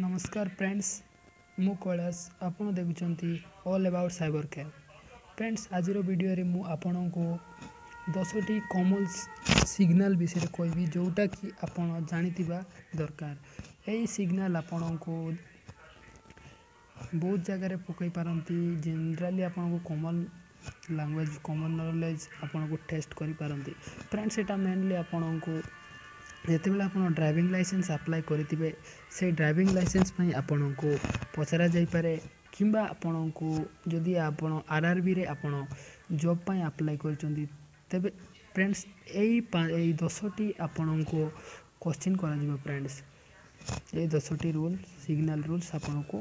ନମସ୍କାର ଫ୍ରେଣ୍ଡସ୍, ମୁଁ କୈଳାସ। ଆପଣ ଦେଖୁଛନ୍ତି all about cyber cafe. Friends, ଆଜିର ଭିଡ଼ିଓରେ ମୁଁ ଆପଣଙ୍କୁ 10ଟି କମନ୍ ସିଗ୍ନାଲ୍ ବିଷୟରେ କହିବି, ଯେଉଁଟାକି ଆପଣ ଜାଣିଥିବା ଦରକାର। ଏଇ ସିଗ୍ନାଲ୍ ଆପଣଙ୍କୁ ବହୁତ ଜାଗାରେ ପକାଇ ପାରନ୍ତି। ଜେନେରାଲି ଆପଣଙ୍କୁ କମନ୍ ଲାଙ୍ଗୁଏଜ୍, କମନ୍ ନଲେଜ୍ ଆପଣଙ୍କୁ ଟେଷ୍ଟ କରିପାରନ୍ତି। ଫ୍ରେଣ୍ଡସ୍, ଏଇଟା ମେନଲି ଆପଣଙ୍କୁ ଯେତେବେଳେ ଆପଣ ଡ୍ରାଇଭିଂ ଲାଇସେନ୍ସ ଆପ୍ଲାଏ କରିଥିବେ, ସେଇ ଡ୍ରାଇଭିଂ ଲାଇସେନ୍ସ ପାଇଁ ଆପଣଙ୍କୁ ପଚରା ଯାଇପାରେ, କିମ୍ବା ଆପଣଙ୍କୁ ଯଦି ଆପଣ ଆର୍ଆର୍ବିରେ ଆପଣ ଜବ୍ ପାଇଁ ଆପ୍ଲାଏ କରିଛନ୍ତି, ତେବେ ଫ୍ରେଣ୍ଡସ୍ ଏଇ 10ଟି ଆପଣଙ୍କୁ କୋଶ୍ଚିନ୍ କରାଯିବ। ଫ୍ରେଣ୍ଡସ୍, ଏଇ 10ଟି ରୁଲ୍, ସିଗ୍ନାଲ୍ ରୁଲ୍ସ ଆପଣଙ୍କୁ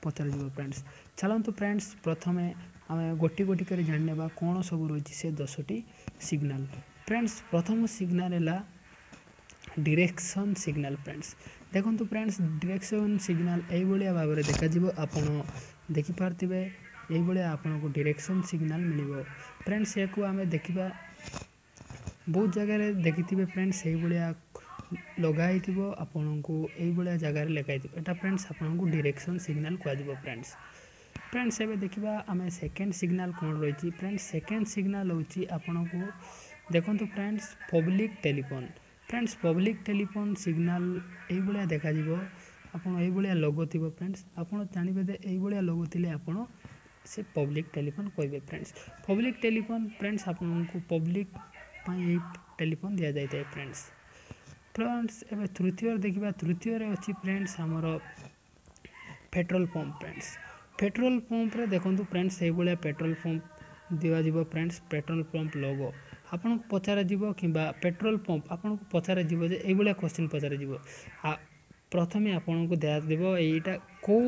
ପଚରାଯିବ। ଫ୍ରେଣ୍ଡସ୍, ଚାଲନ୍ତୁ ଫ୍ରେଣ୍ଡସ୍, ପ୍ରଥମେ ଆମେ ଗୋଟି ଗୋଟି କରି ଜାଣିନେବା କ'ଣ ସବୁ ରହିଛି ସେ 10ଟି ସିଗ୍ନାଲ୍। ଫ୍ରେଣ୍ଡସ୍, ପ୍ରଥମ ସିଗ୍ନାଲ୍ ହେଲା ଡିରେକ୍ସନ୍ ସିଗ୍ନାଲ୍। ଫ୍ରେଣ୍ଡସ୍, ଦେଖନ୍ତୁ ଫ୍ରେଣ୍ଡସ୍, ଡିରେକ୍ସନ୍ ସିଗ୍ନାଲ୍ ଏଇଭଳିଆ ଭାବରେ ଦେଖାଯିବ। ଆପଣ ଦେଖିପାରୁଥିବେ, ଏଇଭଳିଆ ଆପଣଙ୍କୁ ଡିରେକ୍ସନ୍ ସିଗ୍ନାଲ୍ ମିଳିବ। ଫ୍ରେଣ୍ଡସ୍, ଏହାକୁ ଆମେ ଦେଖିବା, ବହୁତ ଜାଗାରେ ଦେଖିଥିବେ। ଫ୍ରେଣ୍ଡସ୍, ସେଇଭଳିଆ ଲଗା ହେଇଥିବ, ଆପଣଙ୍କୁ ଏଇଭଳିଆ ଜାଗାରେ ଲେଖା ହେଇଥିବ। ଏଇଟା ଫ୍ରେଣ୍ଡସ୍ ଆପଣଙ୍କୁ ଡିରେକ୍ସନ୍ ସିଗ୍ନାଲ୍ କୁହାଯିବ। ଫ୍ରେଣ୍ଡସ୍, ଏବେ ଦେଖିବା ଆମେ ସେକେଣ୍ଡ ସିଗ୍ନାଲ୍ କ'ଣ ରହିଛି। ଫ୍ରେଣ୍ଡସ୍, ସେକେଣ୍ଡ ସିଗ୍ନାଲ୍ ହେଉଛି ଆପଣଙ୍କୁ, ଦେଖନ୍ତୁ friends, public telephone. Friends, public telephone signal ଏଇଭଳିଆ ଦେଖାଯିବ। ଆପଣ ଏଇଭଳିଆ ଲୋଗୋ ଥିବ। ଫ୍ରେଣ୍ଡସ୍, ଆପଣ ଜାଣିବେ ଯେ ଏଇଭଳିଆ ଲୋଗୋ ଥିଲେ ଆପଣ ସେ ପବ୍ଲିକ୍ ଟେଲିଫୋନ୍ କହିବେ। ଫ୍ରେଣ୍ଡସ୍, ପବ୍ଲିକ୍ ଟେଲିଫୋନ୍, ଫ୍ରେଣ୍ଡସ୍, ଆପଣଙ୍କୁ ପବ୍ଲିକ୍ ପାଇଁ ଏଇ ଟେଲିଫୋନ୍ ଦିଆଯାଇଥାଏ। ଫ୍ରେଣ୍ଡସ୍, ଏବେ ତୃତୀୟରେ ଦେଖିବା। ତୃତୀୟରେ ଅଛି ଫ୍ରେଣ୍ଡସ୍ ଆମର ପେଟ୍ରୋଲ ପମ୍ପ। ଫ୍ରେଣ୍ଡସ୍, ପେଟ୍ରୋଲ ପମ୍ପରେ ଦେଖନ୍ତୁ ଫ୍ରେଣ୍ଡସ୍, ସେଇଭଳିଆ ପେଟ୍ରୋଲ ପମ୍ପ ଦିଆଯିବ। ଫ୍ରେଣ୍ଡସ୍, ପେଟ୍ରୋଲ ପମ୍ପ ଲୋଗୋ ଆପଣଙ୍କୁ ପଚରାଯିବ, କିମ୍ବା ପେଟ୍ରୋଲ ପମ୍ପ ଆପଣଙ୍କୁ ପଚରାଯିବ ଯେ ଏଇଭଳିଆ କୋଶ୍ଚିନ୍ ପଚରାଯିବ। ପ୍ରଥମେ ଆପଣଙ୍କୁ ଦିଆଯିବ ଏଇଟା କେଉଁ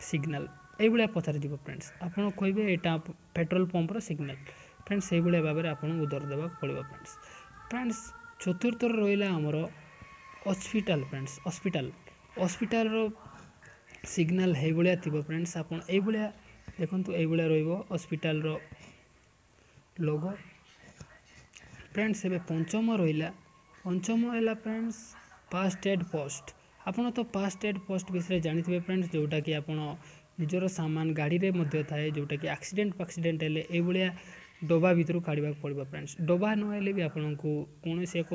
ସିଗ୍ନାଲ୍, ଏଇଭଳିଆ ପଚରାଯିବ। ଫ୍ରେଣ୍ଡସ୍, ଆପଣ କହିବେ ଏଇଟା ପେଟ୍ରୋଲ ପମ୍ପର ସିଗ୍ନାଲ୍। ଫ୍ରେଣ୍ଡସ୍, ସେଇଭଳିଆ ଭାବରେ ଆପଣଙ୍କୁ ଉତ୍ତର ଦେବାକୁ ପଡ଼ିବ। ଫ୍ରେଣ୍ଡସ୍, ଚତୁର୍ଥରେ ରହିଲା ଆମର ହସ୍ପିଟାଲ। ଫ୍ରେଣ୍ଡସ୍, ହସ୍ପିଟାଲର ସିଗ୍ନାଲ୍ ଏଇଭଳିଆ ଥିବ। ଫ୍ରେଣ୍ଡସ୍, ଆପଣ ଏଇଭଳିଆ ଦେଖନ୍ତୁ, ଏଇଭଳିଆ ରହିବ ହସ୍ପିଟାଲର ଲୋଗୋ। ଫ୍ରେଣ୍ଡସ୍, ଏବେ ପଞ୍ଚମ ରହିଲା। ପଞ୍ଚମ ହେଲା ଫ୍ରେଣ୍ଡସ୍ ଫାଷ୍ଟ ଏଡ଼୍ ପୋଷ୍ଟ। ଆପଣ ତ ଫାଷ୍ଟ ଏଡ଼୍ ପୋଷ୍ଟ ବିଷୟରେ ଜାଣିଥିବେ ଫ୍ରେଣ୍ଡସ୍, ଯେଉଁଟାକି ଆପଣ ନିଜର ସାମାନ ଗାଡ଼ିରେ ମଧ୍ୟ ଥାଏ, ଯେଉଁଟାକି ଆକ୍ସିଡେଣ୍ଟ ଫାକ୍ସିଡେଣ୍ଟ ହେଲେ ଏଇଭଳିଆ ଡବା ଭିତରୁ କାଢ଼ିବାକୁ ପଡ଼ିବ। ଫ୍ରେଣ୍ଡସ୍, ଡବା ନହେଲେ ବି ଆପଣଙ୍କୁ କୌଣସି ଏକ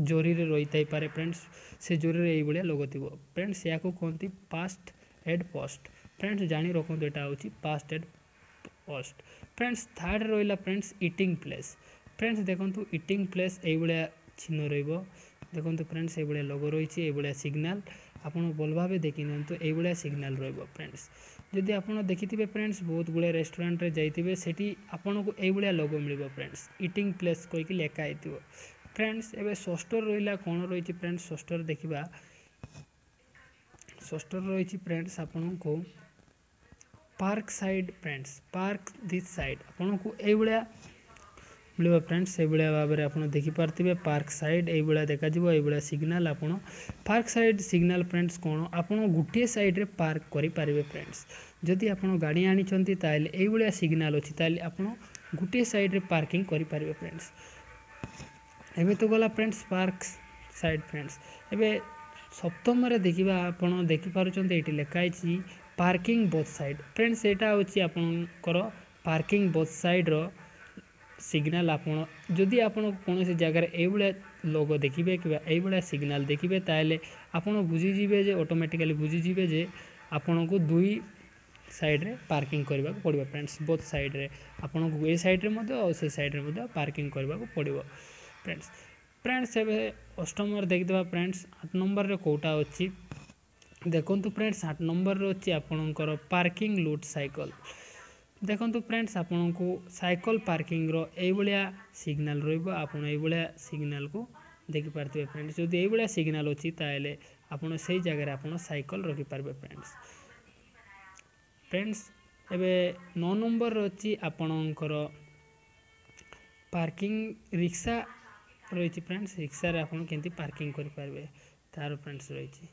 ଜରିରେ ରହିଥାଇପାରେ। ଫ୍ରେଣ୍ଡସ୍, ସେ ଜରିରେ ଏଇଭଳିଆ ଲୋଗୋ ଥିବ। ଫ୍ରେଣ୍ଡସ୍, ଏହାକୁ କୁହନ୍ତି ଫାଷ୍ଟ ଏଡ଼୍ ପୋଷ୍ଟ। ଫ୍ରେଣ୍ଡସ୍, ଜାଣି ରଖନ୍ତୁ, ଏଇଟା ହେଉଛି first aid post. Friends, third ରହିଲା ଫ୍ରେଣ୍ଡସ୍ ଇଟିଂ ପ୍ଲେସ୍। ଫ୍ରେଣ୍ଡସ୍, ଦେଖନ୍ତୁ, ଇଟିଂ ପ୍ଲେସ୍ ଏଇଭଳିଆ ଚିହ୍ନ ରହିବ। ଦେଖନ୍ତୁ ଫ୍ରେଣ୍ଡସ୍, ଏଇଭଳିଆ ଲୋଗୋ ରହିଛି, ଏଇଭଳିଆ ସିଗ୍ନାଲ୍। ଆପଣ ଭଲ ଭାବେ ଦେଖି ନିଅନ୍ତୁ, ଏଇଭଳିଆ ସିଗ୍ନାଲ୍ ରହିବ। ଫ୍ରେଣ୍ଡସ୍, ଯଦି ଆପଣ ଦେଖିଥିବେ ଫ୍ରେଣ୍ଡସ୍, ବହୁତ ଗୁଡ଼ାଏ ରେଷ୍ଟୁରାଣ୍ଟରେ ଯାଇଥିବେ, ସେଠି ଆପଣଙ୍କୁ ଏଇଭଳିଆ ଲୋଗୋ ମିଳିବ। ଫ୍ରେଣ୍ଡସ୍, ଇଟିଂ ପ୍ଲେସ୍ କହିକି ଲେଖା ହେଇଥିବ। ଫ୍ରେଣ୍ଡସ୍, ଏବେ ଷଷ୍ଠରେ ରହିଲା କ'ଣ ରହିଛି? ଫ୍ରେଣ୍ଡସ୍, ଷଷ୍ଠରେ ଦେଖିବା। ଷଷ୍ଠରେ ରହିଛି ଫ୍ରେଣ୍ଡସ୍ ଆପଣଙ୍କୁ park side. Friends, park this side ଆପଣଙ୍କୁ ଏଇଭଳିଆ ମିଳିବ। ଫ୍ରେଣ୍ଡସ୍, ସେଇଭଳିଆ ଭାବରେ ଆପଣ ଦେଖିପାରୁଥିବେ, ପାର୍କ ସାଇଡ଼୍ ଏଇଭଳିଆ ଦେଖାଯିବ, ଏଇଭଳିଆ ସିଗ୍ନାଲ୍ ଆପଣ। ପାର୍କ ସାଇଡ଼୍ ସିଗ୍ନାଲ୍ ଫ୍ରେଣ୍ଡସ୍ କ'ଣ? ଆପଣ ଗୋଟିଏ ସାଇଡ଼୍ରେ ପାର୍କ କରିପାରିବେ। ଫ୍ରେଣ୍ଡସ୍, ଯଦି ଆପଣ ଗାଡ଼ି ଆଣିଛନ୍ତି, ତାହେଲେ ଏଇଭଳିଆ ସିଗ୍ନାଲ୍ ଅଛି, ତାହେଲେ ଆପଣ ଗୋଟିଏ ସାଇଡ଼୍ରେ ପାର୍କିଂ କରିପାରିବେ। ଫ୍ରେଣ୍ଡସ୍, ଏବେ ତ ଗଲା ଫ୍ରେଣ୍ଡସ୍ ପାର୍କ ସାଇଡ଼୍। ଫ୍ରେଣ୍ଡସ୍, ଏବେ ସପ୍ତମରେ ଦେଖିବା। ଆପଣ ଦେଖିପାରୁଛନ୍ତି, ଏଇଠି ଲେଖା ହେଇଛି ପାର୍କିଂ ବୋଥ୍ ସାଇଡ଼୍। ଫ୍ରେଣ୍ଡସ୍, ଏଇଟା ହେଉଛି ଆପଣଙ୍କର ପାର୍କିଂ ବୋଥ୍ ସାଇଡ଼୍ର ସିଗ୍ନାଲ୍। ଆପଣ ଯଦି ଆପଣ କୌଣସି ଜାଗାରେ ଏଇଭଳିଆ ଲୋଗୋ ଦେଖିବେ କିମ୍ବା ଏଇଭଳିଆ ସିଗ୍ନାଲ୍ ଦେଖିବେ, ତାହେଲେ ଆପଣ ବୁଝିଯିବେ ଯେ, ଅଟୋମେଟିକାଲି ବୁଝିଯିବେ ଯେ ଆପଣଙ୍କୁ ଦୁଇ ସାଇଡ଼୍ରେ ପାର୍କିଂ କରିବାକୁ ପଡ଼ିବ। ଫ୍ରେଣ୍ଡସ୍, ବୋଥ୍ ସାଇଡ଼୍ରେ ଆପଣଙ୍କୁ ଏ ସାଇଡ଼୍ରେ ମଧ୍ୟ ଆଉ ସେ ସାଇଡ଼୍ରେ ମଧ୍ୟ ପାର୍କିଂ କରିବାକୁ ପଡ଼ିବ। ଫ୍ରେଣ୍ଡସ୍, ଏବେ ଅଷ୍ଟମରେ ଦେଖିଦେବା। ଫ୍ରେଣ୍ଡସ୍, 8 ନମ୍ବରରେ କେଉଁଟା ଅଛି ଦେଖନ୍ତୁ। ଫ୍ରେଣ୍ଡସ୍, 8 ନମ୍ବରରେ ଅଛି ଆପଣଙ୍କର ପାର୍କିଂ ଲୁଟ୍ ସାଇକେଲ। ଦେଖନ୍ତୁ ଫ୍ରେଣ୍ଡସ୍, ଆପଣଙ୍କୁ ସାଇକେଲ ପାର୍କିଂର ଏଇଭଳିଆ ସିଗ୍ନାଲ୍ ରହିବ। ଆପଣ ଏଇଭଳିଆ ସିଗ୍ନାଲକୁ ଦେଖିପାରୁଥିବେ। ଫ୍ରେଣ୍ଡସ୍, ଯଦି ଏଇଭଳିଆ ସିଗ୍ନାଲ୍ ଅଛି, ତାହେଲେ ଆପଣ ସେଇ ଜାଗାରେ ଆପଣ ସାଇକେଲ ରଖିପାରିବେ। ଫ୍ରେଣ୍ଡସ୍, ଏବେ 9 ନମ୍ବରରେ ଅଛି ଆପଣଙ୍କର ପାର୍କିଂ ରିକ୍ସା ରହିଛି। ଫ୍ରେଣ୍ଡସ୍, ରିକ୍ସାରେ ଆପଣ କେମିତି ପାର୍କିଂ କରିପାରିବେ ତାର ଫ୍ରେଣ୍ଡସ୍ ରହିଛି।